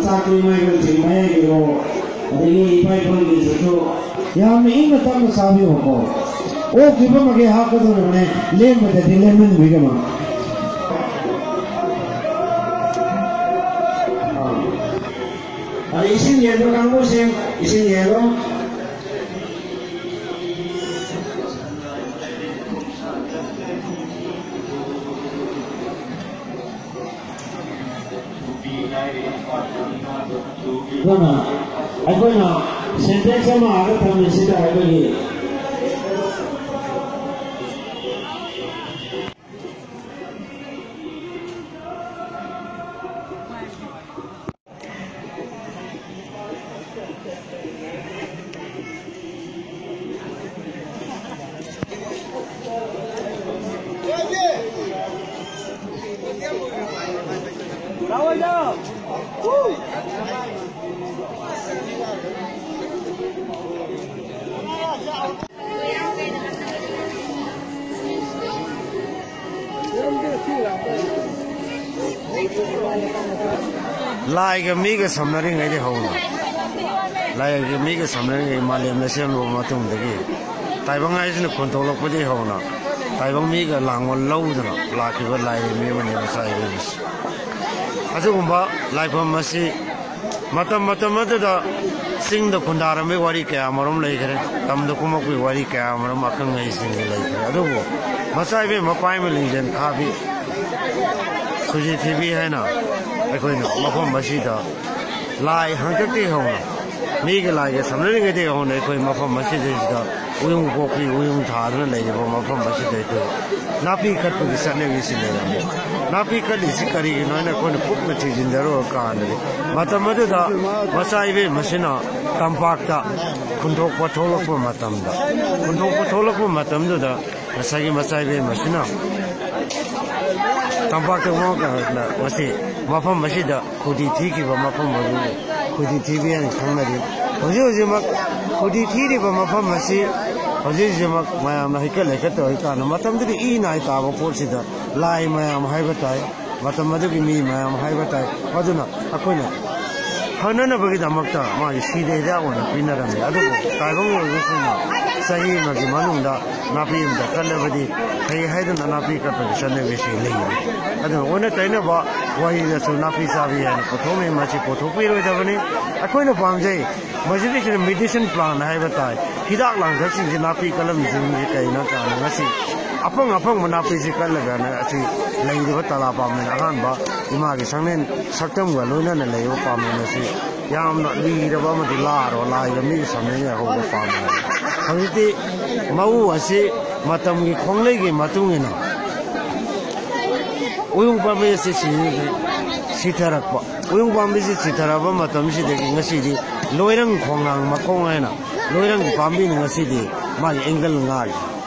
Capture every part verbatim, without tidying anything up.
ꯆꯥꯛꯇꯨ ꯏꯃꯥ ꯏꯕꯦꯟꯁꯤꯡ ꯃꯌꯥꯏꯒꯤꯔꯣ, ꯑꯗꯒꯤ ꯏꯄꯥ ꯏꯄꯨꯒꯤꯁꯤꯁꯨ ꯌꯥꯝꯅ ꯏꯪꯅ ꯇꯞꯅ ꯆꯥꯕꯤꯌꯨꯀꯣ꯫ ꯑꯣꯛꯈꯤꯕ ꯃꯈꯩ ꯍꯥꯞꯀꯗꯧꯔꯕꯅꯦ, ꯂꯦꯝꯕꯗꯗꯤ ꯂꯦꯝꯍꯟꯕꯤꯒꯅꯨ꯫ ꯑꯥ꯫ ꯑꯗ ꯏꯁꯤꯡ ꯌꯦꯟꯕ ꯀꯥꯡꯕꯨꯁꯤꯡ, ꯏꯁꯤꯡ ꯌꯦꯜꯂꯣ꯫ ꯑꯗꯨꯅ ꯑꯩꯈꯣꯏꯅ ꯁꯦꯟꯇꯦꯛꯁ ꯑꯃ ꯑꯥꯗ ꯊꯝꯃꯤꯁꯤꯗ ꯑꯩꯈꯣꯏꯒꯤ ꯂꯥꯏꯒ ꯃꯤꯒ ꯁꯝꯅꯔꯤꯉꯩꯗꯒꯤ ꯍꯧꯅ, ꯂꯥꯏꯒ ꯃꯤꯒ ꯁꯝꯅꯔꯤꯉꯩ ꯃꯥꯂꯦꯝꯅ ꯁꯦꯝꯂꯕ ꯃꯇꯨꯡꯗꯒꯤ, ꯇꯥꯏꯕꯪ ꯍꯥꯏꯁꯤꯅ ꯈꯨꯟ ꯊꯣꯛꯂꯛꯄꯗꯒꯤ ꯍꯧꯅ ꯇꯥꯏꯕꯪ ꯃꯤꯒ ꯂꯥꯡꯕ ꯂꯧꯗꯅ ꯂꯥꯛꯈꯤꯕ ꯂꯥꯏꯔꯦꯝꯕꯤ ꯑꯃꯅꯤ ꯃꯆꯥ ꯏꯕꯦꯝꯃꯁꯤ꯫ ꯑꯁꯤꯒꯨꯝꯕ ꯂꯥꯏꯐꯝ ꯑꯁꯤ ꯃꯇꯝ ꯃꯇꯝ ꯑꯗꯨꯗ ꯆꯤꯡꯗ ꯈꯨꯟꯗꯥꯔꯝꯕꯒꯤ ꯋꯥꯔꯤ ꯀꯌꯥ ꯑꯃꯔꯣꯝ ꯂꯩꯈ꯭ꯔꯦ, ꯇꯝꯗ ꯀꯨꯝꯃꯛꯄꯒꯤ ꯋꯥꯔꯤ ꯀꯌꯥ ꯑꯃꯔꯣꯝ ꯑꯈꯪ ꯑꯍꯩꯁꯤꯡꯒꯤ ꯂꯩꯈ꯭ꯔꯦ꯫ ꯑꯗꯨꯕꯨ ꯃꯆꯥ ꯏꯕꯦꯝꯃ ꯄꯥꯏꯃ ꯂꯤꯡꯖꯦꯜ ꯈꯥꯕꯤ, ꯈꯨꯖꯤ ꯊꯤꯕꯤ ꯍꯥꯏꯅ ꯑꯩꯈꯣꯏꯅ ꯃꯐꯝ ꯑꯁꯤꯗ ꯂꯥꯏ ꯍꯥꯛꯇꯛꯇꯒꯤ ꯍꯧꯅ, ꯃꯤꯒ ꯂꯥꯏꯒ ꯁꯝꯅꯔꯤꯉꯩꯗꯒꯤ ꯍꯧꯅ ꯑꯩꯈꯣꯏ ꯃꯐꯝ ꯑꯁꯤꯗꯩꯁꯤꯗ ꯎꯌꯨꯡ ꯀꯣꯛꯄꯤ, ꯎꯌꯨꯡ ꯊꯥꯗꯨꯅ ꯂꯩꯔꯤꯕ ꯃꯐꯝ ꯑꯁꯤꯗ ꯑꯩꯈꯣꯏ ꯅꯥꯄꯤ ꯀꯠꯄꯒꯤ ꯆꯠꯅꯕꯤꯁꯤ ꯂꯩꯔꯝꯃꯤ꯫ ꯅꯥꯄꯤ ꯀꯠꯂꯤꯁꯤ ꯀꯔꯤꯒꯤꯅꯣ ꯍꯥꯏꯅ ꯑꯩꯈꯣꯏꯅ ꯀꯨꯞꯅ ꯊꯤꯖꯤꯟꯖꯔꯨꯔ ꯀꯥꯟꯗꯗꯤ, ꯃꯇꯝ ꯑꯗꯨꯗ ꯃꯆꯥ ꯏꯕꯦꯝꯃꯁꯤꯅ ꯇꯝꯄꯥꯛꯇ ꯈꯨꯟꯗꯣꯛꯄ ꯊꯣꯛꯂꯛꯄ ꯃꯇꯝꯗ, ꯈꯨꯟꯗꯣꯛꯄ ꯊꯣꯛꯂꯛꯄ ꯃꯇꯝꯗꯨꯗ ꯉꯁꯥꯏꯒꯤ ꯃꯆꯥ ꯏꯕꯦꯝꯃꯁꯤꯅ ꯇꯝꯄꯥꯛꯇ ꯉꯁꯤ ꯃꯐꯝ ꯑꯁꯤꯗ ꯈꯨꯗꯤ ꯊꯤꯈꯤꯕ ꯃꯐꯝ ꯑꯗꯨꯕꯨ ꯈꯨꯗꯤ ꯊꯤꯕꯤ ꯍꯥꯏꯅ ꯈꯪꯅꯔꯤ꯫ ꯍꯧꯖꯤꯛ ꯍꯧꯖꯤꯛꯃꯛ ꯈꯨꯗꯤ ꯊꯤꯔꯤꯕ ꯃꯐꯝ ꯑꯁꯤ ꯍꯧꯖꯤꯛ ꯍꯧꯖꯤꯛꯃꯛ ꯃꯌꯥꯝꯅ ꯍꯩꯀꯠ ꯂꯩꯀꯠ ꯇꯧꯔꯤꯀꯥꯟꯗ, ꯃꯇꯝꯗꯨꯗ ꯏ ꯅꯥꯏ ꯇꯥꯕ ꯄꯣꯠꯁꯤꯗ ꯂꯥꯏ ꯃꯌꯥꯝ ꯍꯥꯏꯕ ꯇꯥꯏ, ꯃꯇꯝ ꯑꯗꯨꯒꯤ ꯃꯤ ꯃꯌꯥꯝ ꯍꯥꯏꯕ ꯇꯥꯏ꯫ ꯑꯗꯨꯅ ꯑꯩꯈꯣꯏꯅ ꯐꯅꯅꯕꯒꯤꯗꯃꯛꯇ ꯃꯥꯒꯤ ꯁꯤꯗꯩꯗ ꯑꯣꯏꯅ ꯄꯤꯅꯔꯝꯃꯤ꯫ ꯑꯗꯨꯕꯨ ꯇꯥꯏꯕꯪ ꯑꯣꯏꯕꯁꯤꯡꯅ ꯆꯍꯤ ꯑꯃꯒꯤ ꯃꯅꯨꯡꯗ ꯅꯥꯄꯤ ꯑꯃꯗ ꯀꯠꯂꯕꯗꯤ ꯐꯩ ꯍꯥꯏꯗꯨꯅ ꯅꯥꯄꯤ ꯀꯠꯄꯒꯤ ꯆꯠꯅꯕꯤꯁꯤ ꯂꯩꯔꯤ꯫ ꯑꯗꯨꯅ ꯑꯣꯟꯅ ꯇꯩꯅꯕ ꯋꯥꯍꯩꯗꯁꯨ ꯅꯥꯄꯤ ꯆꯥꯕꯤ ꯍꯥꯏꯅ ꯄꯨꯊꯣꯛꯅꯩ꯫ ꯃꯁꯤ ꯄꯨꯊꯣꯛꯄꯤꯔꯣꯏꯗꯕꯅꯤ꯫ ꯑꯩꯈꯣꯏꯅ ꯄꯥꯝꯖꯩ, ꯃꯁꯤꯗꯩꯁꯤꯗ medicine plant ꯍꯥꯏꯕ ꯇꯥꯏ꯫ ꯍꯤꯗꯥꯛ ꯂꯥꯡꯊꯛꯁꯤꯡꯁꯤ, ꯅꯥꯄꯤ ꯀꯠꯂꯝꯃꯤꯁꯤꯡꯁꯤ ꯀꯩꯅꯣ ꯀꯥꯟꯗ ꯉꯁꯤ ꯑꯐꯪ ꯑꯐꯪꯕ ꯅꯥꯄꯤꯁꯤ ꯀꯠꯂꯒꯅ ꯑꯁꯤ ꯂꯩꯔꯤꯕ ꯇꯂꯥ ꯄꯥꯝꯕꯤꯅ ꯑꯍꯥꯟꯕ ꯏꯃꯥꯒꯤ ꯁꯪꯂꯦꯟ ꯁꯛꯇꯝꯒ ꯂꯣꯏꯅꯅ ꯂꯩꯔꯤꯕ ꯄꯥꯝꯕꯤꯅ ꯑꯁꯤ ꯌꯥꯝꯅ ꯂꯤꯔꯕ ꯑꯃꯗꯤ ꯂꯥꯔꯣ ꯂꯥꯏꯒ ꯃꯤꯒ ꯁꯝꯅꯅ ꯍꯧꯕ ꯄꯥꯝꯕꯤꯅꯤ꯫ ꯍꯧꯖꯤꯛꯇꯤ ꯃꯎ ꯑꯁꯤ ꯃꯇꯝꯒꯤ ꯈꯣꯡꯂꯩꯒꯤ ꯃꯇꯨꯡ ꯏꯟꯅ ꯎꯌꯨꯡ ꯄꯥꯝꯕꯤ ꯑꯁꯤ ꯁꯤ-, ꯁꯤꯊꯔꯛꯄ꯫ ꯎꯌꯨꯡ ꯄꯥꯝꯕꯤꯁꯤ ꯁꯤꯊꯔꯛꯑꯕ ꯃꯇꯝꯁꯤꯗꯒꯤ ꯉꯁꯤꯗꯤ ꯂꯣꯏꯔꯪ ꯈꯣꯡꯅꯥꯡ ꯃꯈꯣꯡ ꯍꯥꯏꯅ ꯂꯣꯏꯔꯪꯒꯤ ꯄꯥꯝꯕꯤꯅ ꯉꯁꯤꯗꯤ ꯃꯥꯒꯤ ꯑꯦꯡꯒꯜ ꯉꯥꯔꯤ꯫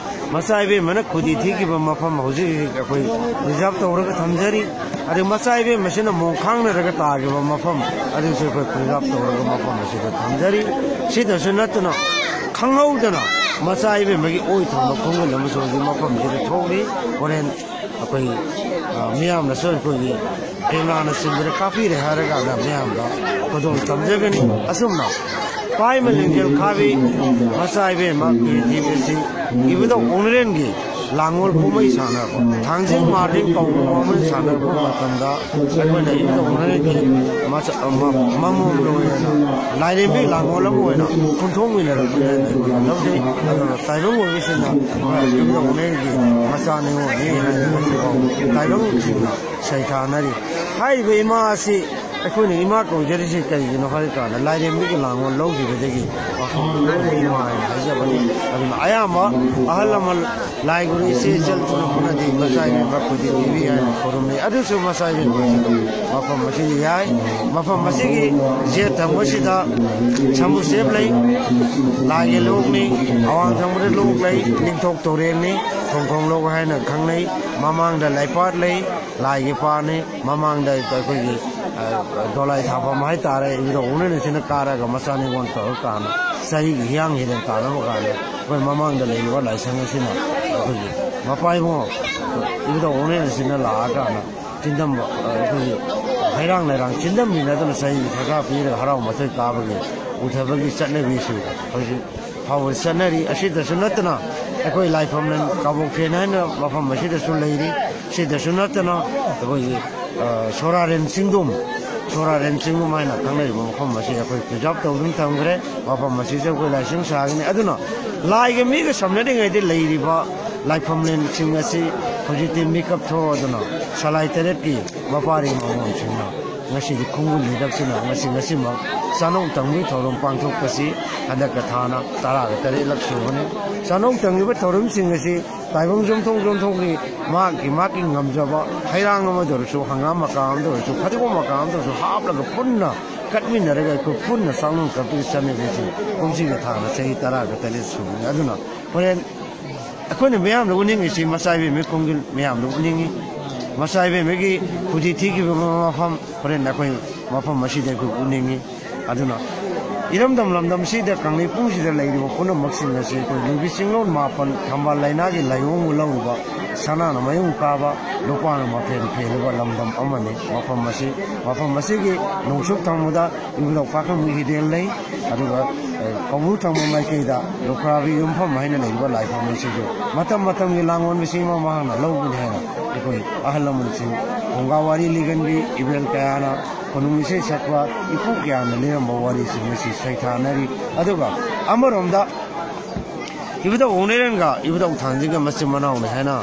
ꯃꯆꯥ ꯏꯕꯦꯝꯃꯅ ꯈꯨꯗꯤ ꯊꯤꯈꯤꯕ ꯃꯐꯝ ꯍꯧꯖꯤꯛ ꯍꯧꯖꯤꯛ ꯑꯩꯈꯣꯏ preserve ꯇꯧꯔꯒ ꯊꯝꯖꯔꯤ꯫ ꯑꯗꯩ ꯃꯆꯥ ꯏꯕꯦꯝꯃꯁꯤꯅ ꯃꯣꯡ ꯈꯥꯡꯅꯔꯒ ꯇꯥꯈꯤꯕ ꯃꯐꯝ ꯑꯗꯨꯁꯨ ꯑꯩꯈꯣꯏ preserve ꯇꯧꯔꯒ ꯃꯐꯝ ꯑꯁꯤꯗ ꯊꯝꯖꯔꯤ꯫ ꯁꯤꯗꯁꯨ ꯅꯠꯇꯅ ꯈꯪꯍꯧꯗꯅ ꯃꯆꯥ ꯏꯕꯦꯝꯃꯒꯤ ꯑꯣꯏ ꯊꯪꯕ ꯈꯣꯡꯒꯨꯜ ꯑꯃꯁꯨ ꯍꯧꯖꯤꯛ ꯃꯐꯝꯁꯤꯗ ꯊꯣꯛꯂꯤ꯫ ꯍꯣꯔꯦꯟ ꯑꯩꯈꯣꯏ, ꯑ, ꯃꯤꯌꯥꯝꯅꯁꯨ ꯑꯩꯈꯣꯏꯒꯤ cameraꯅ ꯆꯤꯟꯕꯗ ꯀꯥꯞꯄꯤꯔꯦ ꯍꯥꯏꯔꯀꯥꯟꯗ ꯃꯌꯥꯝꯗ ꯈꯨꯗꯣꯡ ꯊꯝꯖꯒꯅꯤ꯫ ꯑꯁꯨꯝꯅ ꯄꯥꯏꯃ ꯂꯤꯡꯖꯦꯜ ꯈꯥꯕꯤ ꯃꯆꯥ ꯏꯕꯦꯝꯃ ꯄꯤꯔꯤꯊꯤꯕꯤꯁꯤ ꯏꯕꯨꯙꯧ ꯑꯣꯛꯅꯔꯦꯟꯒꯤ ꯂꯥꯡꯒꯣꯜ ꯀꯨꯝꯍꯩ ꯁꯥꯟꯅꯔꯛꯄ, ꯊꯥꯡꯖꯤꯡ ꯃꯥꯔꯖꯤꯡ ꯀꯧꯕ ꯀꯨꯝꯍꯩ ꯁꯥꯟꯅꯔꯛꯄ ꯃꯇꯝꯗ ꯑꯩꯈꯣꯏꯅ ꯏꯕꯨꯙꯧ ꯑꯣꯛꯅꯔꯦꯟꯒꯤ ꯃꯆ-, ꯃ-, ꯃꯃꯣꯝ ꯂꯣꯏꯅꯅ ꯂꯥꯏꯔꯦꯝꯕꯤ ꯂꯥꯡꯒꯣꯜ ꯑꯃ ꯑꯣꯏꯅ ꯈꯨꯟꯊꯣꯡꯃꯤꯟꯅꯔꯛꯄꯅꯦ ꯍꯥꯏꯅ ꯑꯩꯈꯣꯏꯅ ꯂꯧꯖꯩ꯫ ꯑꯗꯨꯅ ꯇꯥꯏꯕꯪ ꯑꯣꯏꯕꯁꯤꯡꯅ ꯏꯕꯨꯙꯧ ꯑꯣꯛꯅꯔꯦꯟꯒꯤ ꯃꯆꯥ ꯅꯤꯉꯣꯜꯅꯤ ꯍꯥꯏꯅ ꯉꯁꯤꯐꯥꯎ ꯇꯥꯏꯕꯪꯁꯤꯡꯅ ꯁꯩꯊꯥꯅꯔꯤ꯫ ꯍꯥꯏꯔꯤꯕ ꯏꯃꯥ ꯑꯁꯤ ꯑꯩꯈꯣꯏꯅ ꯏꯃꯥ ꯀꯧꯖꯔꯤꯁꯤ ꯀꯔꯤꯒꯤꯅꯣ ꯍꯥꯏꯔ ꯀꯥꯟꯗ ꯂꯥꯏꯔꯦꯝꯕꯤꯒꯤ ꯂꯥꯡꯒꯣꯜ ꯂꯧꯈꯤꯕꯗꯒꯤ ꯃꯐꯝ ꯏꯃꯥ ꯍꯥꯏꯅ ꯍꯥꯏꯖꯕꯅꯤ꯫ ꯑꯗꯨꯅ ꯑꯌꯥꯝꯕ ꯑꯍꯜ ꯂꯃꯟ ꯂꯥꯏ ꯒꯨꯔꯨ ꯏꯆꯦ ꯏꯆꯜ ꯄꯨꯝꯅꯃꯛꯅꯗꯤ ꯃꯆꯥ ꯏꯕꯦꯝꯃ ꯈꯨꯗꯤ ꯊꯤꯕꯤ ꯍꯥꯏꯅ ꯈꯨꯔꯨꯝꯃꯤ꯫ ꯑꯗꯨꯁꯨ ꯃꯆꯥ ꯏꯕꯦꯝꯃ ꯑꯁꯤꯗ ꯃꯐꯝ ꯑꯁꯤꯗ ꯌꯥꯏ꯫ ꯃꯐꯝ ꯑꯁꯤꯒꯤ ꯌꯦꯠ ꯊꯪꯕꯁꯤꯗ ꯁꯃꯨ ꯆꯦꯞ ꯂꯩ, ꯂꯥꯏꯒꯤ ꯂꯣꯛꯅꯤ, ꯑꯋꯥꯡ ꯊꯪꯕꯗ ꯂꯣꯛ ꯂꯩ, ꯅꯤꯡꯊꯧ ꯇꯨꯔꯦꯜꯅꯤ, ꯊꯣꯡꯈꯣꯡ ꯂꯣꯛ ꯍꯥꯏꯅ ꯈꯪꯅꯩ꯫ ꯃꯃꯥꯡꯗ ꯂꯩꯄꯥꯠ ꯂꯩ, ꯂꯥꯏꯒꯤ ꯄꯥꯠꯅꯤ꯫ ꯃꯃꯥꯡꯗ ꯑꯩꯈꯣꯏꯒꯤ, ꯑ, ꯗꯣꯂꯥꯏ ꯊꯥꯐꯝ ꯍꯥꯏꯇꯥꯔꯦ, ꯏꯕꯨꯙꯧ ꯑꯣꯛꯅꯔꯦꯟ ꯑꯁꯤꯅ ꯀꯥꯔꯒ ꯃꯆꯥ ꯅꯤꯉꯣꯜ ꯇꯧꯔꯀꯥꯟꯗ ꯆꯍꯤꯒꯤ ꯍꯤꯌꯥꯡ ꯍꯤꯔꯦꯟ ꯇꯥꯟꯅꯕ ꯀꯥꯟꯗ ꯑꯩꯈꯣꯏ ꯃꯃꯥꯡꯗ ꯂꯩꯔꯤꯕ ꯂꯥꯏꯁꯪ ꯑꯁꯤꯅ ꯑꯩꯈꯣꯏꯒꯤ ꯃꯄꯥ ꯏꯕꯨꯡꯉꯣ ꯏꯕꯨꯙꯧ ꯑꯣꯛꯅꯔꯦꯟ ꯑꯁꯤꯅ ꯂꯥꯛꯑꯀꯥꯟꯗ ꯆꯤꯡꯗꯝꯕ, ꯑ, ꯑꯩꯈꯣꯏꯒꯤ ꯍꯩꯔꯥꯡ ꯂꯩꯔꯥꯡ ꯆꯤꯟꯗꯝꯃꯤꯟꯅꯗꯨꯅ ꯆꯍꯤ ꯊꯥꯀꯥ ꯄꯤꯔꯒ ꯍꯔꯥꯎ ꯃꯊꯣꯏ ꯀꯥꯕꯒꯤ ꯎꯊꯕꯒꯤ ꯆꯠꯅꯕꯤꯁꯨ ꯍꯧꯖꯤꯛ ꯐꯥꯎꯕ ꯆꯠꯅꯔꯤ꯫ ꯑꯁꯤꯗꯁꯨ ꯅꯠꯇꯅ ꯑꯩꯈꯣꯏ ꯂꯥꯏꯐꯝꯂꯦꯟ ꯀꯥꯕꯣꯛꯊꯦꯟ ꯍꯥꯏꯅ ꯃꯐꯝ ꯑꯁꯤꯗꯁꯨ ꯂꯩꯔꯤ꯫ ꯁꯤꯗꯁꯨ ꯅꯠꯇꯅ ꯑꯩꯈꯣꯏꯒꯤ ꯁꯣꯔꯥꯔꯦꯟ ꯆꯤꯡꯗꯨꯝ, ꯁꯣꯔꯥꯔꯦꯟ ꯆꯤꯡꯗꯨꯝ ꯍꯥꯏꯅ ꯈꯪꯅꯔꯤꯕ ꯃꯐꯝ ꯑꯁꯤ ꯑꯩꯈꯣꯏ ꯄ꯭ꯔꯤꯖꯥꯕ ꯇꯧꯗꯨꯅ ꯊꯝꯈ꯭ꯔꯦ꯫ ꯃꯐꯝ ꯑꯁꯤꯁꯨ ꯑꯩꯈꯣꯏ ꯂꯥꯏꯁꯪ ꯁꯥꯒꯅꯤ꯫ ꯑꯗꯨꯅ ꯂꯥꯏꯒ ꯃꯤꯒ ꯁꯝꯅꯔꯤꯉꯩꯗ ꯂꯩꯔꯤꯕ ꯂꯥꯏꯐꯝꯂꯦꯟꯁꯤꯡ ꯑꯁꯤ ꯍꯧꯖꯤꯛꯇꯤ ꯃꯤꯀꯞ ꯊꯣꯛꯑꯗꯨꯅ ꯁꯂꯥꯏ ꯇꯔꯦꯠꯀꯤ ꯃꯄꯥꯔꯤ ꯃꯃꯣꯟꯁꯤꯡꯅ ꯉꯁꯤꯗꯤ ꯈꯣꯡꯒꯨꯜ ꯂꯤꯔꯛꯇꯨꯅ ꯉꯁꯤ ꯉꯁꯤꯃꯛ ꯆꯥꯅꯧ ꯇꯪꯕꯒꯤ ꯊꯧꯔꯝ ꯄꯥꯡꯊꯣꯛꯄꯁꯤ ꯍꯟꯗꯛꯀ ꯊꯥꯅ ꯇꯔꯥꯒ ꯇꯔꯦꯠꯂꯛ ꯁꯨꯕꯅꯤ꯫ ꯆꯥꯅꯧ ꯇꯪꯉꯤꯕ ꯊꯧꯔꯝꯁꯤꯡ ꯑꯁꯤ ꯇꯥꯏꯕꯪ ꯌꯨꯝꯊꯣꯡ ꯌꯨꯝꯊꯣꯡꯒꯤ ꯃꯍꯥꯛꯀꯤ ꯃꯍꯥꯛꯀꯤ ꯉꯝꯖꯕ ꯍꯩꯔꯥꯡ ꯑꯃꯗ ꯑꯣꯏꯔꯁꯨ, ꯍꯪꯒꯥꯝ ꯃꯀꯥ ꯑꯃꯗ ꯑꯣꯏꯔꯁꯨ, ꯐꯗꯤꯒꯣꯝ ꯃꯀꯥ ꯑꯃꯗ ꯑꯣꯏꯔꯁꯨ ꯍꯥꯞꯂꯒ ꯄꯨꯟꯅ ꯀꯠꯃꯤꯟꯅꯔꯒ ꯑꯩꯈꯣꯏ ꯄꯨꯟꯅ ꯆꯥꯛꯂꯣꯟ ꯀꯠꯄꯒꯤ ꯆꯠꯅꯕꯤꯁꯤ ꯀꯨꯝꯁꯤꯒ ꯊꯥꯅ ꯆꯍꯤ ꯇꯔꯥꯒ ꯇꯔꯦꯠ ꯁꯨꯕꯅꯤ꯫ ꯑꯗꯨꯅ ꯍꯣꯔꯦꯟ ꯑꯩꯈꯣꯏꯅ ꯃꯤꯌꯥꯝꯗ ꯎꯠꯅꯤꯡꯉꯤꯁꯤ ꯃꯆꯥ ꯏꯕꯦꯝꯃꯒꯤ ꯈꯣꯡꯒꯨꯜ ꯃꯤꯌꯥꯝꯗ ꯎꯠꯅꯤꯡꯉꯤ꯫ ꯃꯆꯥ ꯏꯕꯦꯝꯃꯒꯤ ꯈꯨꯗꯤ ꯊꯤꯈꯤꯕ ꯃꯐꯝ ꯍꯣꯔꯦꯟ ꯑꯩꯈꯣꯏ ꯃꯐꯝ ꯑꯁꯤꯗ ꯑꯩꯈꯣꯏ ꯎꯠꯅꯤꯡꯉꯤ꯫ ꯑꯗꯨꯅ ꯏꯔꯝꯗꯝ ꯂꯝꯗꯝꯁꯤꯗ ꯀꯪꯂꯩꯄꯨꯡꯁꯤꯗ ꯂꯩꯔꯤꯕ ꯄꯨꯝꯅꯃꯛꯁꯤꯡ ꯑꯁꯤ ꯑꯩꯈꯣꯏ ꯂꯨꯕꯤ ꯆꯤꯡꯂꯣꯟ ꯃꯥꯄꯟ ꯊꯝꯕꯥꯜ ꯂꯩꯅꯥꯒꯤ ꯂꯥꯏꯑꯣꯡꯕꯨ ꯂꯧꯔꯤꯕ ꯁꯅꯥꯅ ꯃꯌꯨꯝ ꯀꯥꯕ ꯂꯨꯄꯥꯅ ꯃꯐꯦꯟ ꯐꯦꯜꯂꯤꯕ ꯂꯝꯗꯝ ꯑꯃꯅꯤ꯫ ꯃꯐꯝ ꯑꯁꯤ, ꯃꯐꯝ ꯑꯁꯤꯒꯤ ꯅꯣꯡꯆꯨꯞ ꯊꯪꯕꯗ ꯏꯕꯨꯙꯧ ꯄꯥꯈꯪꯕꯒꯤ ꯍꯤꯗꯦꯟ ꯂꯩ꯫ ꯑꯗꯨꯒ ꯀꯧꯕ꯭ꯔꯨ ꯊꯪꯕ ꯃꯥꯏꯀꯩꯗ ꯂꯨꯈ꯭ꯔꯥꯕꯤ ꯌꯨꯝꯐꯝ ꯍꯥꯏꯅ ꯂꯩꯔꯤꯕ ꯂꯥꯏꯐꯝ ꯑꯁꯤꯁꯨ ꯃꯇꯝ ꯃꯇꯝꯒꯤ ꯂꯥꯡꯑꯣꯟꯕꯁꯤ ꯏꯃꯥ ꯃꯍꯥꯛꯅ ꯂꯧꯕꯅꯤ ꯍꯥꯏꯅ ꯑꯩꯈꯣꯏ ꯑꯍꯜ ꯂꯃꯟꯁꯤꯡ ꯐꯨꯡꯒꯥ ꯋꯥꯔꯤ ꯂꯤꯒꯟꯕꯤ ꯏꯕꯦꯜ ꯀꯌꯥꯅ ꯈꯨꯅꯨꯡ ꯏꯁꯩ ꯁꯛꯄ ꯏꯄꯨ ꯀꯌꯥꯅ ꯂꯤꯔꯝꯕ ꯋꯥꯔꯤꯁꯤꯡ ꯑꯁꯤ ꯁꯩꯊꯥꯅꯔꯤ꯫ ꯑꯗꯨꯒ ꯑꯃꯔꯣꯝꯗ ꯏꯕꯨꯙꯧ ꯎꯅꯦꯔꯦꯟꯒ ꯏꯕꯨꯙꯧ ꯊꯥꯡꯖꯤꯡꯒ ꯃꯆꯤꯟ ꯃꯅꯥꯎꯅꯤ ꯍꯥꯏꯅ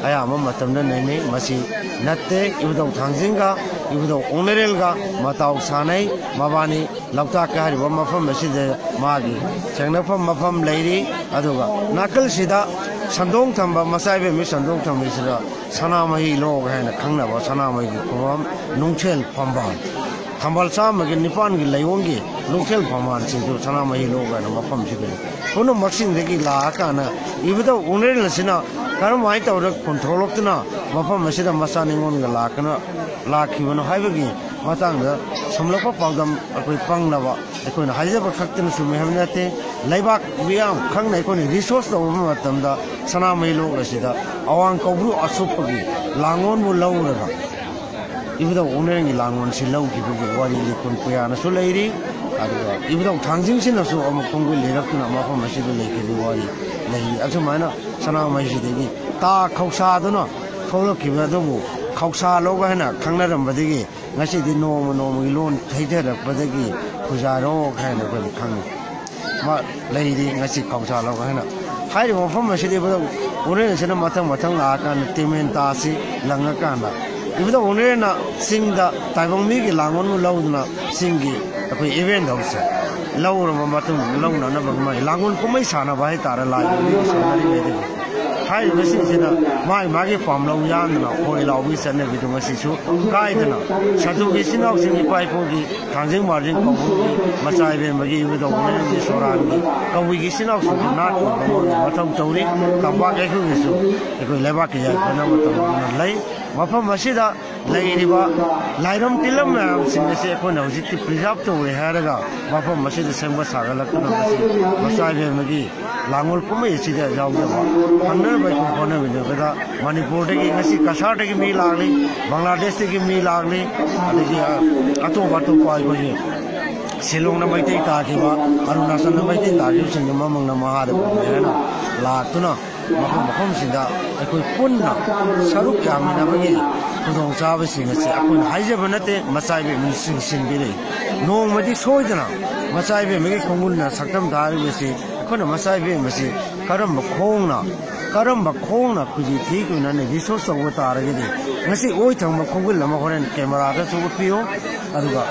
ꯑꯌꯥꯝꯕ ꯃꯇꯝꯗ ꯅꯩꯅꯩ꯫ ꯃꯁꯤ ꯅꯠꯇꯦ꯫ ꯏꯕꯨꯙꯧ ꯊꯥꯡꯖꯤꯡꯒ ꯏꯕꯨꯙꯧ ꯎꯅꯦꯔꯦꯜꯒ ꯃꯇꯥꯎ ꯁꯥꯟꯅꯩ꯫ ꯃꯕꯥꯅꯤ ꯂꯣꯛꯇꯥꯛ ꯍꯥꯏꯔꯤꯕ ꯃꯐꯝ ꯑꯁꯤꯗ ꯃꯥꯒꯤ ꯊꯦꯡꯅꯐꯝ ꯃꯐꯝ ꯂꯩꯔꯤ꯫ ꯑꯗꯨꯒ ꯅꯥꯀꯜꯁꯤꯗ ꯁꯟꯗꯣꯡ ꯊꯝꯕ, ꯃꯆꯥ ꯏꯕꯦꯝꯃꯤ ꯁꯟꯗꯣꯡ ꯊꯝꯕꯁꯤꯗ ꯁꯅꯥꯃꯍꯤ ꯂꯣꯛ ꯍꯥꯏꯅ ꯈꯪꯅꯕ ꯁꯅꯥꯃꯍꯤꯒꯤ ꯈꯨꯕꯝ ꯅꯨꯡꯊꯦꯜ ꯐꯝꯕꯥꯜ, ꯊꯝꯕꯥꯜ ꯆꯥꯝꯃꯒꯤ ꯅꯤꯄꯥꯟꯒꯤ ꯂꯥꯏꯑꯣꯡꯒꯤ ꯅꯨꯡꯊꯦꯜ ꯐꯝꯕꯥꯜꯁꯤꯡꯁꯨ ꯁꯅꯥꯃꯍꯤ ꯂꯣꯛ ꯍꯥꯏꯅ ꯃꯐꯝꯁꯤꯗ ꯂꯩ꯫ ꯄꯨꯝꯅꯃꯛꯁꯤꯡꯗꯒꯤ ꯂꯥꯛꯑꯀꯥꯟꯗ ꯏꯕꯨꯙꯧ ꯎꯅꯦꯔꯦꯜ ꯑꯁꯤꯅ ꯀꯔꯝꯍꯥꯏꯅ ꯇꯧꯔꯒ ꯈꯣꯟꯊꯣꯛꯂꯛꯇꯨꯅ ꯃꯐꯝ ꯑꯁꯤꯗ ꯃꯆꯥ ꯅꯤꯉꯣꯜꯒ ꯂꯥꯛꯀꯅ ꯂꯥꯛꯈꯤꯕꯅꯣ ꯍꯥꯏꯕꯒꯤ ꯃꯇꯥꯡꯗ ꯁꯨꯝꯂꯛꯄ ꯄꯥꯎꯗꯝ ꯑꯩꯈꯣꯏ ꯄꯪꯅꯕ ꯑꯩꯈꯣꯏꯅ ꯍꯥꯏꯖꯕ ꯈꯛꯇꯅ ꯆꯨꯝꯃꯤ ꯍꯥꯏꯕ ꯅꯠꯇꯦ꯫ ꯂꯩꯕꯥꯛ ꯃꯤꯌꯥꯝ ꯈꯪꯅ ꯑꯩꯈꯣꯏꯅ ꯔꯤꯁꯣꯔꯁ ꯇꯧꯕ ꯃꯇꯝꯗ ꯁꯅꯥꯃꯍꯤ ꯂꯣꯛ ꯑꯁꯤꯗ ꯑꯋꯥꯡ ꯀꯧꯕ꯭ꯔꯨ ꯑꯁꯨꯞꯄꯒꯤ ꯂꯥꯡꯑꯣꯟꯕꯨ ꯂꯧꯔꯒ ꯏꯕꯨꯙꯧ ꯎꯅꯦꯟꯒꯤ ꯂꯥꯡꯒꯣꯜꯁꯤ ꯂꯧꯈꯤꯕꯒꯤ ꯋꯥꯔꯤ ꯂꯤꯈꯨꯟ ꯄꯨꯌꯥꯅꯁꯨ ꯂꯩꯔꯤ꯫ ꯑꯗꯨꯒ ꯏꯕꯨꯙꯧ ꯊꯥꯡꯖꯤꯡꯁꯤꯅꯁꯨ ꯑꯃꯨꯛ ꯈꯣꯡꯒꯨꯜ ꯂꯤꯔꯛꯇꯨꯅ ꯃꯐꯝ ꯑꯁꯤꯗ ꯂꯩꯈꯤꯕꯒꯤ ꯋꯥꯔꯤ ꯂꯩꯔꯤ꯫ ꯑꯁꯨꯃꯥꯏꯅ ꯁꯅꯥꯃꯍꯤꯁꯤꯗꯒꯤ ꯇꯥ ꯈꯧꯁꯥꯗꯨꯅ ꯊꯣꯛꯂꯛꯈꯤꯕ ꯑꯗꯨꯕꯨ ꯈꯧꯁꯥ ꯂꯧꯒ ꯍꯥꯏꯅ ꯈꯪꯅꯔꯝꯕꯗꯒꯤ ꯉꯁꯤꯗꯤ ꯅꯣꯡꯃ ꯅꯣꯡꯃꯒꯤ ꯂꯣꯟ ꯊꯩꯊꯔꯛꯄꯗꯒꯤ ꯈꯨꯖꯥꯔꯣꯛ ꯍꯥꯏꯅ ꯑꯩꯈꯣꯏꯅ ꯈꯪꯉꯤ꯫ ꯃꯥ ꯂꯩꯔꯤ ꯉꯁꯤ ꯈꯧꯁꯥ ꯂꯧꯒ ꯍꯥꯏꯅ꯫ ꯍꯥꯏꯔꯤꯕ ꯃꯐꯝ ꯑꯁꯤꯗ ꯏꯕꯨꯙꯧ ꯎꯅꯦꯟꯁꯤꯅ ꯃꯊꯪ ꯃꯊꯪ ꯂꯥꯛꯑꯀꯥꯟꯗ ꯇꯤꯃꯦꯟ ꯇꯥꯁꯤ ꯂꯪꯉꯀꯥꯟꯗ ꯏꯕꯨꯙꯧ ꯎꯅꯦꯟꯅ ꯆꯤꯡꯗ ꯇꯥꯏꯕꯪ ꯃꯤꯒꯤ ꯂꯥꯡꯒꯣꯜꯕꯨ ꯂꯧꯗꯨꯅ ꯆꯤꯡꯒꯤ ꯑꯩꯈꯣꯏ ꯏꯚꯦꯟ ꯍꯧꯁꯦ ꯂꯧꯔꯕ ꯃꯇꯨꯡ ꯂꯧꯅꯅꯕ ꯃꯥꯒꯤ ꯂꯥꯡꯒꯣꯜ ꯀꯨꯝꯍꯩ ꯁꯥꯟꯅꯕ ꯍꯥꯏꯇꯥꯔꯦ꯫ ꯂꯥꯏꯒꯤ ꯃꯤꯒꯤ ꯁꯥꯟꯅꯔꯤꯉꯩꯗꯒꯤ ꯍꯥꯏꯔꯤꯕꯁꯤꯡꯁꯤꯅ ꯃꯥꯒꯤ ꯃꯥꯒꯤ ꯄꯥꯝꯂꯧ ꯌꯥꯟꯗꯨꯅ ꯈꯣꯏ ꯂꯥꯎꯕꯒꯤ ꯆꯠꯅꯕꯤꯗꯨ ꯉꯁꯤꯁꯨ ꯀꯥꯏꯗꯅ ꯁꯥꯗꯨꯒꯤ ꯏꯆꯤꯟ ꯏꯅꯥꯎꯁꯤꯡ ꯏꯄꯥ ꯏꯄꯨꯒꯤ ꯊꯥꯡꯖꯤꯡ ꯃꯥꯔꯖꯤꯡ ꯀꯧꯕꯨꯝꯒꯤ ꯃꯆꯥ ꯏꯕꯦꯝꯃꯒꯤ ꯏꯕꯨꯙꯧ ꯎꯅꯦꯟꯒꯤ ꯁꯣꯔꯥꯟꯒꯤ ꯀꯕꯨꯏꯒꯤ ꯏꯆꯤꯟ ꯏꯅꯥꯎꯁꯤꯡꯁꯨ ꯅꯥꯠꯀꯤ ꯑꯣꯏꯕ ꯃꯣꯏꯒꯤ ꯃꯊꯧ ꯇꯧꯔꯤ꯫ ꯇꯝꯄꯥꯛ ꯀꯩꯊꯦꯜꯒꯤꯁꯨ ꯑꯩꯈꯣꯏ ꯂꯩꯕꯥꯛꯀꯤ ꯌꯥꯏꯐꯅꯕ ꯇꯧꯗꯨꯅ ꯂꯩ꯫ ꯃꯐꯝ ꯑꯁꯤꯗ ꯂꯩꯔꯤꯕ ꯂꯥꯏꯔꯝ ꯇꯤꯂꯝ ꯃꯌꯥꯝꯁꯤꯡ ꯑꯁꯤ ꯑꯩꯈꯣꯏꯅ ꯍꯧꯖꯤꯛꯇꯤ ꯄ꯭ꯔꯤꯖꯥꯕ ꯇꯧꯔꯦ ꯍꯥꯏꯔꯒ ꯃꯐꯝ ꯑꯁꯤꯗ ꯁꯦꯝꯒꯠ ꯁꯥꯒꯠꯂꯛꯇꯨꯅ ꯃꯁꯤ ꯃꯆꯥ ꯏꯕꯦꯝꯃꯒꯤ ꯂꯥꯡꯒꯣꯜ ꯀꯨꯝꯍꯩ ꯑꯁꯤꯗ ꯌꯥꯎꯖꯕ ꯐꯪꯅꯅꯕ ꯑꯩꯈꯣꯏ ꯍꯣꯠꯅꯃꯤꯟꯅꯕꯗ ꯃꯅꯤꯄꯨꯔꯗꯒꯤ ꯉꯁꯤ ꯀꯁꯥꯔꯗꯒꯤ ꯃꯤ ꯂꯥꯛꯂꯤ, ꯕꯪꯒ꯭ꯂꯥꯗꯦꯁꯇꯒꯤ ꯃꯤ ꯂꯥꯛꯂꯤ, ꯑꯗꯒꯤ ꯑꯇꯣꯞ ꯑꯇꯣꯞꯄ ꯑꯩꯈꯣꯏꯒꯤ ꯁꯤꯂꯣꯡꯗ ꯃꯩꯇꯩ ꯇꯥꯈꯤꯕ, ꯑꯔꯨꯅꯥꯆꯜꯗ ꯃꯩꯇꯩ ꯇꯥꯈꯤꯕꯁꯤꯡꯗꯨ ꯃꯃꯪꯅ ꯃꯍꯥꯗꯦꯕ ꯍꯥꯏꯅ ꯂꯥꯛꯇꯨꯅ ꯃꯐꯝ ꯃꯐꯝꯁꯤꯡꯗ ꯑꯩꯈꯣꯏ ꯄꯨꯟꯅ ꯁꯔꯨꯛ ꯌꯥꯃꯤꯟꯅꯕꯒꯤ ꯈꯨꯗꯣꯡꯆꯥꯕꯁꯤꯡ ꯑꯁꯤ ꯑꯩꯈꯣꯏꯅ ꯍꯥꯏꯖꯕ ꯅꯠꯇꯦ, ꯃꯆꯥ ꯏꯕꯦꯝꯃꯁꯤꯡ ꯁꯤꯟꯕꯤꯔꯤ꯫ ꯅꯣꯡꯃꯗꯤ ꯁꯣꯏꯗꯅ ꯃꯆꯥ ꯏꯕꯦꯝꯃꯒꯤ ꯈꯣꯡꯒꯨꯜꯅ ꯁꯛꯇꯝ ꯊꯥꯔꯤꯕꯁꯤ ꯑꯩꯈꯣꯏꯅ ꯃꯆꯥ ꯏꯕꯦꯝꯃꯁꯤ ꯀꯔꯝꯕ ꯈꯣꯡꯅ, ꯀꯔꯝꯕ ꯈꯣꯡꯅ ꯈꯨꯖꯤ ꯊꯦꯛꯈꯤꯕꯅꯣ ꯍꯥꯏꯅ ꯔꯤꯁꯔꯁ ꯇꯧꯕ ꯇꯥꯔꯒꯗꯤ ꯉꯁꯤ ꯑꯣꯏ ꯊꯪꯕ ꯈꯣꯡꯒꯨꯜ ꯑꯃ ꯍꯣꯔꯦꯟ ꯀꯦꯃꯦꯔꯥꯗꯁꯨ ꯎꯠꯄꯤꯌꯨ꯫ ꯑꯗꯨꯒ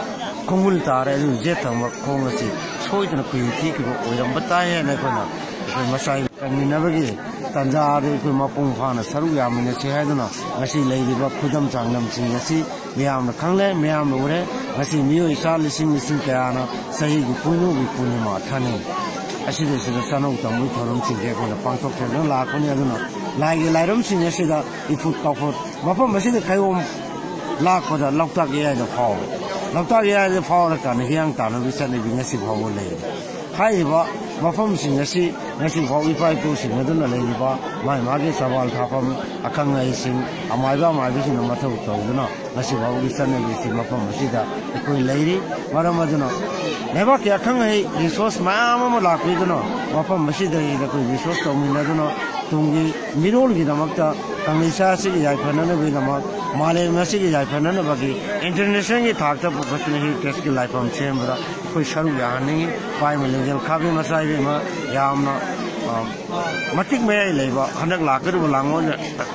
ꯈꯣꯡꯒꯨꯜ ꯇꯥꯔꯦ, ꯑꯗꯨ ꯌꯦꯠ ꯊꯪꯕ ꯈꯣꯡ ꯑꯁꯤ ꯁꯣꯏꯗꯅ ꯈꯨꯖꯤ ꯊꯦꯛꯈꯤꯕ ꯑꯣꯏꯔꯝꯕ ꯇꯥꯏ ꯍꯥꯏꯅ ꯑꯩꯈꯣꯏꯅ ꯑꯩꯈꯣꯏ ꯃꯆꯥ ꯀꯟꯃꯤꯟꯅꯕꯒꯤ ꯇꯥꯟꯖꯥ ꯑꯗꯨ ꯑꯩꯈꯣꯏ ꯃꯄꯨꯡ ꯐꯥꯅ ꯁꯔꯨꯛ ꯌꯥꯃꯤꯟꯅꯁꯤ ꯍꯥꯏꯗꯨꯅ ꯉꯁꯤ ꯂꯩꯔꯤꯕ ꯈꯨꯗꯝ ꯆꯥꯡꯗꯝꯁꯤꯡ ꯑꯁꯤ ꯃꯤꯌꯥꯝꯅ ꯈꯪꯂꯦ, ꯃꯤꯌꯥꯝꯅ ꯎꯔꯦ꯫ ꯉꯁꯤ ꯃꯤꯑꯣꯏ ꯏꯆꯥ ꯂꯤꯁꯤꯡ ꯂꯤꯁꯤꯡ ꯀꯌꯥꯅ ꯆꯍꯤꯒꯤ ꯄꯣꯏꯅꯨꯒꯤ ꯄꯨꯔꯅꯤꯃꯥ ꯊꯥꯅꯩ꯫ ꯑꯁꯤꯗꯩꯁꯤꯗ ꯆꯥꯅꯧ ꯇꯝꯕꯒꯤ ꯊꯧꯔꯝꯁꯤꯡꯁꯦ ꯑꯩꯈꯣꯏꯅ ꯄꯥꯡꯊꯣꯛꯆꯗꯨꯅ ꯂꯥꯛꯄꯅꯤ꯫ ꯑꯗꯨꯅ ꯂꯥꯏꯒꯤ ꯂꯥꯏꯔꯝꯁꯤꯡ ꯑꯁꯤꯗ ꯏꯐꯨꯠ ꯀꯥꯐꯨꯠ ꯃꯐꯝ ꯑꯁꯤꯗ ꯀꯩꯒꯨꯝ ꯂꯥꯛꯄꯗ ꯂꯣꯛꯇꯥꯛ ꯏꯌꯥꯏꯗ ꯐꯥꯎꯔꯦ꯫ ꯂꯣꯛꯇꯥꯛ ꯏꯌꯥꯏꯗ ꯐꯥꯎꯔꯀꯥꯟꯗ ꯍꯤꯌꯥꯡ ꯇꯥꯟꯅꯕꯒꯤ ꯆꯠꯅꯕꯤ ꯉꯁꯤ ꯐꯥꯎꯕ ꯂꯩꯔꯤ꯫ ꯍꯥꯏꯔꯤꯕ ꯃꯐꯝꯁꯤꯡ ꯑꯁꯤ ꯉꯁꯤꯐꯥꯎ ꯏꯄꯥ ꯏꯄꯨꯁꯤꯡ ꯑꯗꯨꯅ ꯂꯩꯔꯤꯕ ꯃꯥꯒꯤ ꯃꯥꯒꯤ ꯆꯕꯥꯜ ꯊꯥꯐꯝ, ꯑꯈꯪ ꯑꯍꯩꯁꯤꯡ, ꯑꯃꯥꯏꯕ ꯑꯃꯥꯏꯕꯁꯤꯡꯅ ꯃꯊꯧ ꯇꯧꯗꯨꯅ ꯉꯁꯤꯐꯥꯎꯒꯤ ꯆꯠꯅꯕꯤꯁꯤ ꯃꯐꯝ ꯑꯁꯤꯗ ꯑꯩꯈꯣꯏ ꯂꯩꯔꯤ꯫ ꯃꯔꯝ ꯑꯗꯨꯅ ꯂꯩꯕꯥꯛꯀꯤ ꯑꯈꯪ ꯑꯍꯩ ꯔꯤꯁꯣꯔꯁ ꯃꯌꯥꯝ ꯑꯃ ꯂꯥꯛꯄꯤꯗꯨꯅ ꯃꯐꯝ ꯑꯁꯤꯗ ꯑꯩꯈꯣꯏ ꯔꯤꯁꯣꯔꯁ ꯇꯧꯃꯤꯟꯅꯗꯨꯅ ꯇꯨꯡꯒꯤ ꯃꯤꯔꯣꯜꯒꯤꯗꯃꯛꯇ, ꯀꯪꯂꯩꯁꯥ ꯑꯁꯤꯒꯤ ꯌꯥꯏꯐꯅꯅꯕꯒꯤꯗꯃꯛ, ꯃꯥꯂꯦꯝ ꯑꯁꯤꯒꯤ ꯌꯥꯏꯐꯅꯅꯕꯒꯤ ꯏꯟꯇꯔꯅꯦꯁꯅꯦꯜꯒꯤ ꯊꯥꯛꯇ ꯄꯨꯈꯠꯇꯨꯅ ꯍꯦꯔꯤꯇꯦꯖꯀꯤ ꯂꯥꯏꯐꯝ ꯁꯦꯝꯕꯗ ꯑꯩꯈꯣꯏ ꯁꯔꯨꯛ ꯌꯥꯍꯟꯅꯤꯡꯏ꯫ ꯄꯥꯏꯃ ꯂꯤꯡꯖꯦꯜ ꯈꯥꯕꯤ ꯃꯆꯥ ꯏꯕꯦꯝꯃ ꯌꯥꯝꯅ, ꯑ, ꯃꯇꯤꯛ ꯃꯌꯥꯏ ꯂꯩꯕ ꯍꯟꯗꯛ ꯂꯥꯛꯀꯗꯧꯕ ꯂꯥꯡꯑꯣꯜ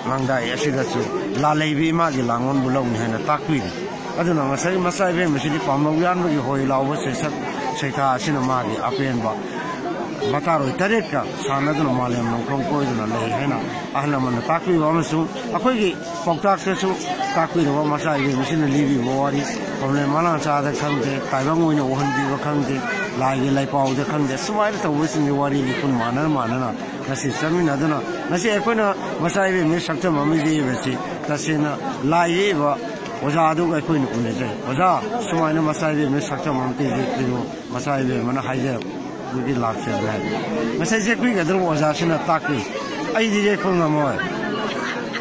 ꯂꯥꯡꯗꯥꯏ ꯑꯁꯤꯗꯁꯨ ꯂꯥꯜꯂꯩꯕꯤ ꯏꯃꯥꯒꯤ ꯂꯥꯡꯑꯣꯜꯕꯨ ꯂꯧꯅꯤ ꯍꯥꯏꯅ ꯇꯥꯛꯄꯤꯔꯤ꯫ ꯑꯗꯨꯅ ꯉꯁꯥꯏ ꯃꯆꯥ ꯏꯕꯦꯝ ꯑꯁꯤꯗꯤ ꯄꯥꯝꯂꯧ ꯌꯥꯟꯕꯒꯤ ꯍꯣꯏ ꯂꯥꯎꯕ ꯁꯩꯁꯛ ꯁꯩꯊꯥ ꯑꯁꯤꯅ ꯃꯥꯒꯤ ꯑꯄꯦꯟꯕ ꯃꯇꯥꯔꯣꯏ ꯇꯔꯦꯠꯀ ꯁꯥꯟꯅꯗꯨꯅ ꯃꯥꯂꯦꯝ ꯅꯣꯡꯈꯣꯡ ꯀꯣꯏꯗꯨꯅ ꯂꯩ ꯍꯥꯏꯅ ꯑꯍꯜ ꯂꯃꯟꯅ ꯇꯥꯛꯄꯤꯕ ꯑꯃꯁꯨꯡ ꯑꯩꯈꯣꯏꯒꯤ ꯄꯥꯎꯇꯥꯛꯇꯁꯨ ꯇꯥꯛꯄꯤꯔꯕ ꯃꯆꯥ ꯏꯕꯦꯝ ꯑꯁꯤꯅ ꯂꯤꯕꯤꯕ ꯋꯥꯔꯤ, ꯈꯣꯝꯂꯦꯟ ꯃꯅꯥ ꯆꯥꯗ ꯈꯪꯗꯦ, ꯇꯥꯏꯕꯪ ꯑꯣꯏꯅ ꯎꯍꯟꯕꯤꯕ ꯈꯪꯗꯦ, ꯂꯥꯏꯒꯤ ꯂꯥꯏꯄꯥꯎꯗ ꯈꯪꯗꯦ, ꯁꯨꯃꯥꯏꯅ ꯇꯧꯕꯁꯤꯡꯒꯤ ꯋꯥꯔꯤ ꯂꯤꯈꯨꯟ ꯃꯥꯟꯅꯅ ꯃꯥꯟꯅꯅ ꯉꯁꯤ ꯆꯠꯃꯤꯟꯅꯗꯨꯅ ꯉꯁꯤ ꯑꯩꯈꯣꯏꯅ ꯃꯆꯥ ꯏꯕꯦꯝꯒꯤ ꯁꯛꯇꯝ ꯑꯃ ꯌꯦꯛꯏꯕꯁꯤ ꯇꯁꯦꯡꯅ ꯂꯥꯏ ꯌꯦꯛꯏꯕ ꯑꯣꯖꯥ ꯑꯗꯨꯒ ꯑꯩꯈꯣꯏꯅ ꯎꯅꯖꯩ꯫ "ꯑꯣꯖꯥ, ꯁꯨꯃꯥꯏꯅ ꯃꯆꯥ ꯏꯕꯦꯝꯒꯤ ꯁꯛꯇꯝ ꯑꯃ ꯌꯦꯛꯄꯤꯌꯨ", ꯃꯆꯥ ꯏꯕꯦꯝꯃꯅ ꯍꯥꯏꯖꯔꯛꯄꯒꯤ ꯂꯥꯛꯆꯕꯅꯦ ꯍꯥꯏꯕ꯫ ꯉꯁꯥꯏ ꯌꯦꯛꯄꯤꯒꯗꯧꯔꯤꯕ ꯑꯣꯖꯥꯁꯤꯅ ꯇꯥꯛꯄꯤ, "ꯑꯩꯗꯤ ꯌꯦꯛꯄ ꯉꯝꯃꯣꯏ"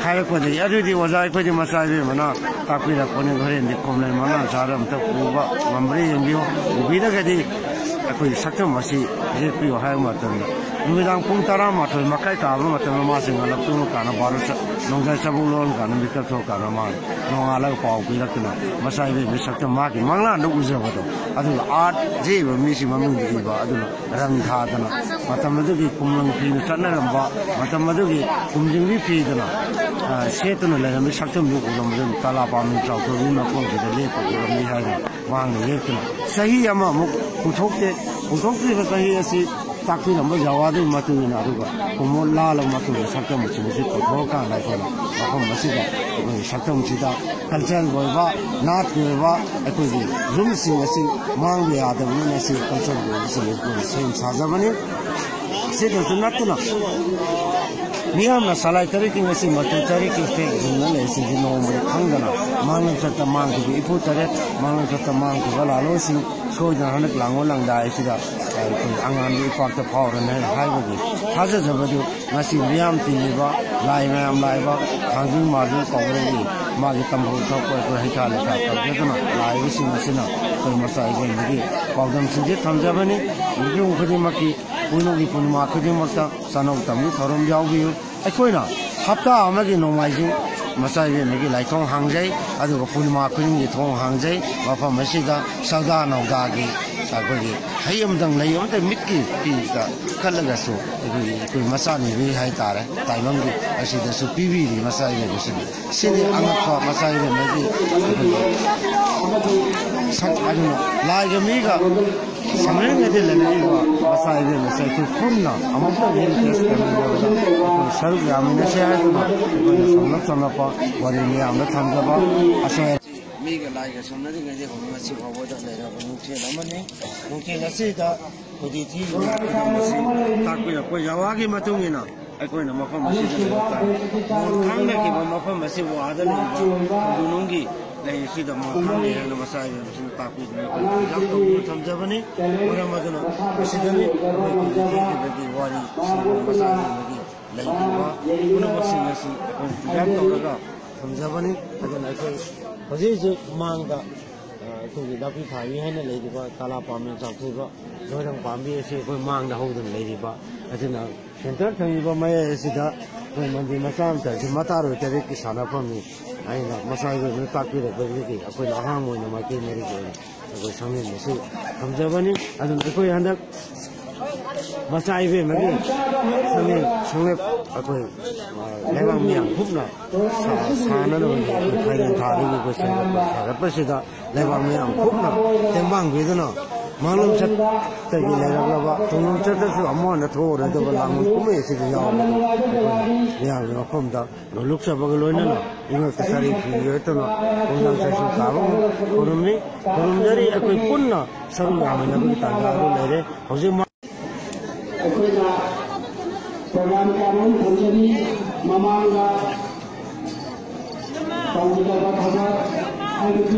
ꯍꯥꯏꯔꯛꯄꯗꯒꯤ, "ꯑꯗꯨꯗꯤ ꯑꯣꯖꯥ, ꯑꯩꯈꯣꯏꯗꯤ ꯃꯆꯥ ꯏꯕꯦꯝꯃꯅ ꯇꯥꯛꯄꯤꯔꯛꯄꯅꯤ, ꯍꯣꯔꯦꯟꯗꯤ ꯈꯣꯝꯂꯦꯟ ꯃꯅꯥ ꯆꯥꯔ ꯑꯝꯇ ꯄꯨꯕ ꯉꯝꯕ꯭ꯔꯥ ꯌꯦꯡꯕꯤꯌꯨ, ꯎꯕꯤꯔꯒꯗꯤ ꯑꯩꯈꯣꯏꯒꯤ ꯁꯛꯇꯝ ꯑꯁꯤ ꯌꯦꯛꯄꯤꯌꯨ" ꯍꯥꯏꯕ ꯃꯇꯝꯗ, ꯅꯨꯃꯤꯗꯥꯡ ꯄꯨꯡ ꯇꯔꯥꯃꯥꯊꯣꯏ ꯃꯈꯥꯏ ꯇꯥꯕ ꯃꯇꯝꯗ ꯃꯥꯁꯦ ꯉꯜꯂꯞ ꯇꯨꯝꯃꯀꯥꯟꯗ ꯕꯥꯔꯣ ꯆ-, ꯅꯣꯡꯖꯥꯏ ꯆꯕꯨꯛ ꯂꯣꯟꯀꯥꯟꯗ ꯃꯤꯀꯞ ꯊꯣꯛꯂꯀꯥꯟꯗ ꯃꯥꯅ ꯅꯣꯡꯉꯥꯜꯂꯒ ꯄꯥꯎ ꯄꯤꯔꯛꯇꯨꯅ ꯃꯆꯥ ꯏꯕꯦꯝꯒꯤ ꯁꯛꯇꯝ ꯃꯥꯒꯤ ꯃꯪꯂꯥꯟꯗ ꯎꯖꯕꯗꯣ, ꯑꯗꯨꯒ ꯑꯥꯔꯠ ꯌꯦꯛꯏꯕ ꯃꯤꯁꯤ ꯃꯃꯤꯡꯗꯤ ꯏꯕ, ꯑꯗꯨꯅ ꯔꯪ ꯊꯥꯗꯅ ꯃꯇꯝ ꯑꯗꯨꯒꯤ ꯈꯨꯝꯂꯪ ꯐꯤꯅ ꯆꯠꯅꯔꯝꯕ, ꯃꯇꯝ ꯑꯗꯨꯒꯤ ꯈꯨꯝꯖꯤꯟꯕꯤ ꯐꯤꯗꯅ, ꯑ, ꯁꯦꯠꯇꯨꯅ ꯂꯩꯔꯝꯃꯤ ꯁꯛꯇꯝꯗꯨ ꯎꯔꯝꯕꯗ ꯇꯂꯥ ꯄꯥꯝꯃꯤ ꯆꯥꯎꯊꯣꯛꯄꯤ ꯃꯈꯣꯡꯁꯤꯗ ꯂꯦꯞꯄ ꯎꯔꯝꯃꯤ ꯍꯥꯏꯅ ꯃꯥꯡꯗ ꯌꯦꯛꯇꯨꯅ ꯆꯍꯤ ꯑꯃꯃꯨꯛ ꯄꯨꯊꯣꯛꯇꯦ꯫ ꯄꯨꯊꯣꯛꯇ꯭ꯔꯤꯕ ꯆꯍꯤ ꯑꯁꯤ ꯇꯥꯛꯄꯤꯔꯝꯕ ꯖꯋꯥꯗꯨꯒꯤ ꯃꯇꯨꯡ ꯏꯟꯅ, ꯑꯗꯨꯒ ꯀꯨꯝꯑꯣꯟ ꯂꯥꯜꯂꯕ ꯃꯇꯨꯡꯗ ꯁꯛꯇꯝꯁꯤꯡ ꯑꯁꯤ ꯄꯨꯊꯣꯛꯑꯀꯥꯟꯗ ꯑꯩꯈꯣꯏꯅ ꯃꯐꯝ ꯑꯁꯤꯗ ꯑꯩꯈꯣꯏꯒꯤ ꯁꯛꯇꯝꯁꯤꯗ ꯀꯜꯆꯔꯒꯤ ꯑꯣꯏꯕ, ꯅꯥꯠꯀꯤ ꯑꯣꯏꯕ ꯑꯩꯈꯣꯏꯒꯤ ꯌꯨꯝꯁꯤꯡ ꯑꯁꯤ ꯃꯥꯡꯕ ꯌꯥꯗꯕꯅꯤꯅ ꯁꯤ ꯀꯜꯆꯔꯒꯤ ꯑꯣꯏꯕꯁꯤꯡ ꯑꯩꯈꯣꯏꯅ ꯁꯦꯝ ꯁꯥꯖꯕꯅꯤ꯫ ꯁꯤꯗꯁꯨ ꯅꯠꯇꯅ ꯃꯤꯌꯥꯝꯅ ꯁꯂꯥꯏ ꯇꯔꯦꯠꯀꯤ ꯉꯁꯤ ꯃꯇꯨ ꯇꯔꯦꯠꯀꯤ ꯐꯦꯛ ꯍꯤꯡꯅ ꯂꯩꯔꯤꯁꯤꯡꯁꯤ ꯅꯣꯡꯃꯗꯤ ꯈꯪꯗꯅ ꯃꯥꯡꯂꯪ ꯆꯠꯇ ꯃꯥꯡꯈꯤꯕ ꯏꯄꯨ ꯇꯔꯦꯠ, ꯃꯥꯡꯂꯪ ꯆꯠꯇ ꯃꯥꯡꯈꯤꯕ ꯂꯥꯂꯣꯡꯁꯤꯡ ꯁꯣꯏꯗꯅ ꯍꯟꯗꯛ ꯂꯥꯡꯑꯣꯜ ꯂꯥꯡꯗꯥꯏ ꯑꯁꯤꯗ ꯑꯩꯈꯣꯏ ꯑꯉꯥꯟꯕ ꯏꯄꯥꯛꯇ ꯐꯥꯎꯔꯅꯤ ꯍꯥꯏꯕꯒꯤ ꯊꯥꯖꯖꯕꯗꯨ ꯉꯁꯤ ꯃꯤꯌꯥꯝ ꯇꯤꯜꯂꯤꯕ ꯂꯥꯏ ꯃꯌꯥꯝ ꯂꯥꯏꯕ ꯊꯥꯡꯖꯤꯡ ꯃꯥꯔꯖꯤꯡ ꯀꯧꯕꯗꯒꯤ ꯃꯥꯒꯤ ꯇꯝꯐꯝ ꯊꯣꯛꯄ ꯑꯩꯈꯣꯏ ꯍꯩꯈꯥ ꯂꯩꯈꯥ ꯇꯧꯖꯗꯨꯅ ꯂꯥꯛꯏꯕꯁꯤꯡ ꯑꯁꯤꯅ ꯑꯩꯈꯣꯏ ꯃꯆꯥ ꯏꯕꯦꯟꯕꯒꯤ ꯄꯥꯎꯗꯝꯁꯤꯡꯁꯦ ꯊꯝꯖꯕꯅꯤ꯫ ꯌꯨꯝ ꯈꯨꯗꯤꯡꯃꯛꯀꯤ ꯄꯣꯏꯅꯨꯒꯤ ꯄꯨꯔꯅꯤꯃꯥ ꯈꯨꯗꯤꯡꯃꯛꯇ ꯆꯥꯅꯧ ꯇꯝꯕꯒꯤ ꯊꯧꯔꯝ ꯌꯥꯎꯕꯤꯌꯨ꯫ ꯑꯩꯈꯣꯏꯅ ꯍꯞꯇꯥ ꯑꯃꯒꯤ ꯅꯣꯡꯃꯥꯏꯖꯤꯡ ꯃꯆꯥ ꯏꯕꯦꯝꯃꯒꯤ ꯂꯥꯏꯊꯣꯡ ꯍꯥꯡꯖꯩ, ꯑꯗꯨꯒ ꯄꯨꯔꯅꯤꯃꯥ ꯈꯨꯗꯤꯡꯒꯤ ꯊꯣꯡ ꯍꯥꯡꯖꯩ꯫ ꯃꯐꯝ ꯑꯁꯤꯗ ꯁꯧꯗꯥ ꯅꯧꯗꯥꯒꯤ ꯑꯩꯈꯣꯏꯒꯤ ꯍꯩ ꯑꯃꯇꯪ ꯂꯩ ꯑꯃꯇꯪ ꯃꯤꯠꯀꯤ ꯄꯤꯒ ꯈꯜꯂꯒꯁꯨ ꯑꯩꯈꯣꯏꯒꯤ ꯑꯩꯈꯣꯏ ꯃꯆꯥ ꯅꯨꯄꯤ ꯍꯥꯏꯇꯥꯔꯦ, ꯇꯥꯏꯕꯪꯒꯤ ꯑꯁꯤꯗꯁꯨ ꯄꯤꯕꯤꯔꯤ ꯃꯆꯥ ꯏꯕꯦꯝꯃꯁꯤꯡ꯫ ꯁꯤꯅꯤ ꯑꯉꯛꯄ ꯃꯆꯥ ꯏꯕꯦꯝꯃꯒꯤ ꯑꯩꯈꯣꯏꯒꯤ ꯁꯛ ꯑꯗꯨꯅ ꯂꯥꯏꯒ ꯃꯤꯒ ꯁꯝꯅꯔꯤꯉꯩꯗ ꯂꯩꯔꯛꯏꯕ ꯃꯆꯥ ꯏꯕꯦꯝꯃꯁꯦ ꯑꯩꯈꯣꯏ ꯄꯨꯟꯅ ꯑꯃꯨꯛꯇꯪ ꯍꯦꯔꯤꯇꯦꯖ ꯀꯃꯤꯇꯤꯗ ꯑꯩꯈꯣꯏ ꯁꯔꯨꯛ ꯌꯥꯃꯤꯟꯅꯁꯦ ꯍꯥꯏꯗꯨꯅ ꯑꯩꯈꯣꯏꯅ ꯁꯝꯂꯞ ꯁꯝꯂꯞꯄ ꯋꯥꯔꯤ ꯃꯌꯥꯝꯗ ꯊꯝꯖꯕ ꯑꯁꯣꯏ꯫ ꯃꯤꯒ ꯂꯥꯏꯒ ꯁꯝꯅꯔꯤꯉꯩꯗ ꯍꯧꯅ ꯉꯁꯤ ꯐꯥꯎꯕꯗ ꯂꯩꯔꯕ ꯅꯨꯡꯊꯤꯜ ꯑꯃꯅꯤ꯫ ꯅꯨꯡꯊꯤꯜ ꯑꯁꯤꯗ ꯈꯨꯗꯤ ꯊꯤꯔꯤꯕ ꯈꯨꯗꯝ ꯑꯁꯤ ꯇꯥꯛꯄꯤꯔꯛꯄ ꯌꯥꯋꯥꯒꯤ ꯃꯇꯨꯡ ꯏꯟꯅ ꯑꯩꯈꯣꯏꯅ ꯃꯐꯝ ꯑꯁꯤꯗ ꯂꯩꯕ ꯇꯥꯔꯦ꯫ ꯃꯣꯠ ꯈꯥꯡꯅꯈꯤꯕ ꯃꯐꯝ ꯑꯁꯤꯕꯨ ꯑꯥꯗ ꯂꯩꯔꯤꯕ ꯈꯨꯡꯒꯪꯒꯤ ꯂꯩꯔꯤꯁꯤꯗ ꯃꯣꯠ ꯈꯥꯡꯅꯩ ꯍꯥꯏꯅ ꯃꯆꯥ ꯏꯕꯦꯝꯁꯤꯡꯅ ꯇꯥꯛꯄꯤꯗꯨꯅ ꯑꯩꯈꯣꯏꯅ ꯑꯦꯛꯖꯥꯝ ꯇꯧꯗꯨꯅ ꯊꯝꯖꯕꯅꯤ꯫ ꯃꯔꯝ ꯑꯗꯨꯅ ꯃꯁꯤꯗꯅꯤ ꯑꯩꯈꯣꯏ ꯈꯨꯗꯤ ꯊꯤꯈꯤꯕꯒꯤ ꯋꯥꯔꯤ ꯁꯤꯒꯨꯝꯕ ꯃꯆꯥ ꯏꯕꯦꯝꯒꯤ ꯂꯩꯈꯤꯕ ꯄꯨꯝꯅꯃꯛꯁꯤꯡ ꯑꯁꯤ ꯑꯩꯈꯣꯏꯅ ꯑꯦꯛꯖꯥꯝ ꯇꯧꯔꯒ ꯊꯝꯖꯕꯅꯤ꯫ ꯑꯗꯨꯅ ꯑꯩꯈꯣꯏ ꯍꯧꯖꯤꯛ ꯍꯧꯖꯤꯛ ꯃꯥꯡꯗ ꯑ, ꯑꯩꯈꯣꯏꯒꯤ ꯅꯥꯄꯤ ꯐꯥꯕꯤ ꯍꯥꯏꯅ ꯂꯩꯔꯤꯕ ꯀꯥꯂꯥ ꯄꯥꯝꯕꯤ ꯆꯥꯎꯊꯣꯏꯕ ꯂꯣꯏꯔꯪ ꯄꯥꯝꯕꯤ ꯑꯁꯤ ꯑꯩꯈꯣꯏ ꯃꯥꯡꯗ ꯍꯧꯗꯨꯅ ꯂꯩꯔꯤꯕ ꯑꯁꯤꯅ ꯁꯦꯟꯇꯔ ꯊꯝꯃꯤꯕ ꯃꯌꯥꯏ ꯑꯁꯤꯗ ꯑꯩꯈꯣꯏ ꯃꯟꯗꯤꯔ ꯃꯆꯥ ꯑꯃꯇ ꯑꯁꯤ ꯃꯇꯥꯔꯣꯏ ꯇꯔꯦꯠꯀꯤ ꯁꯥꯟꯅꯐꯝꯅꯤ ꯍꯥꯏꯅ ꯃꯆꯥ ꯏꯕꯦꯝꯅ ꯇꯥꯛꯄꯤꯔꯛꯄꯗꯒꯤ ꯑꯩꯈꯣꯏꯅ ꯑꯍꯥꯡꯕ ꯑꯣꯏꯅ ꯃꯥꯏꯀꯩ ꯃꯔꯤꯒꯤ ꯑꯣꯏꯅ ꯑꯩꯈꯣꯏ ꯁꯪꯂꯦꯟ ꯑꯁꯤ ꯊꯝꯖꯕꯅꯤ꯫ ꯑꯗꯨꯅ ꯑꯩꯈꯣꯏ ꯍꯟꯗꯛ ꯃꯆꯥ ꯏꯕꯦꯝꯃꯒꯤ ꯁꯪꯂꯦꯟ ꯁꯪꯂꯦꯞ ꯑꯩꯈꯣꯏ, ꯑ, ꯂꯩꯕꯥꯛ ꯃꯤꯌꯥꯝ ꯀꯨꯞꯅ ꯁꯥ-, ꯁꯥꯟꯅꯅꯕꯒꯤ ꯑꯩꯈꯣꯏ ꯈꯥꯏꯅꯤꯡ ꯊꯥꯗꯒꯤ ꯑꯩꯈꯣꯏ ꯁꯦꯝꯒꯠꯄ ꯁꯥꯒꯠꯄꯁꯤꯗ ꯂꯩꯕꯥꯛ ꯃꯤꯌꯥꯝ ꯀꯨꯞꯅ ꯇꯦꯡꯕꯥꯡꯕꯤꯗꯨꯅ ꯃꯥꯂꯣꯝ ꯆꯠꯇꯒꯤ ꯂꯩꯔꯛꯂꯕ ꯇꯨꯡꯂꯣꯝ ꯆꯠꯇꯁꯨ ꯑꯃꯨꯛ ꯍꯟꯅ ꯊꯣꯛꯑꯔꯣꯏꯗꯕ ꯂꯥꯡꯕꯟ ꯀꯨꯝꯍꯩ ꯑꯁꯤꯗ ꯌꯥꯎꯕꯗ ꯑꯩꯈꯣꯏꯅ ꯃꯤꯌꯥꯝꯒꯤ ꯃꯐꯝꯗ ꯂꯣꯜꯂꯨꯛꯆꯕꯒ ꯂꯣꯏꯅꯅ ꯏꯉꯛꯇ ꯁꯥꯔꯤ ꯐꯤ ꯌꯦꯛꯇꯨꯅ ꯈꯣꯡꯖꯪ ꯁꯥꯏꯁꯨ ꯇꯥꯕ ꯈꯨꯔꯨꯝꯃꯤ, ꯈꯨꯔꯨꯝꯖꯔꯤ꯫ ꯑꯩꯈꯣꯏ ꯄꯨꯟꯅ ꯁꯔꯨꯛ ꯌꯥꯃꯤꯟꯅꯕꯒꯤ ꯇꯥꯟꯖꯥ ꯑꯗꯨ ꯂꯩꯔꯦ꯫ ꯍꯧꯖꯤꯛ ꯃꯥ- ꯑꯩꯈꯣꯏꯅ ꯄ꯭ꯔꯣꯒ꯭ꯔꯥꯝ ꯀꯌꯥ ꯃꯔꯨꯝ ꯊꯝꯖꯔꯤ꯫ ꯃꯃꯥꯡꯗ ꯇꯧꯒꯗꯕ ꯊꯕꯛ ꯍꯥꯏꯕꯗꯤ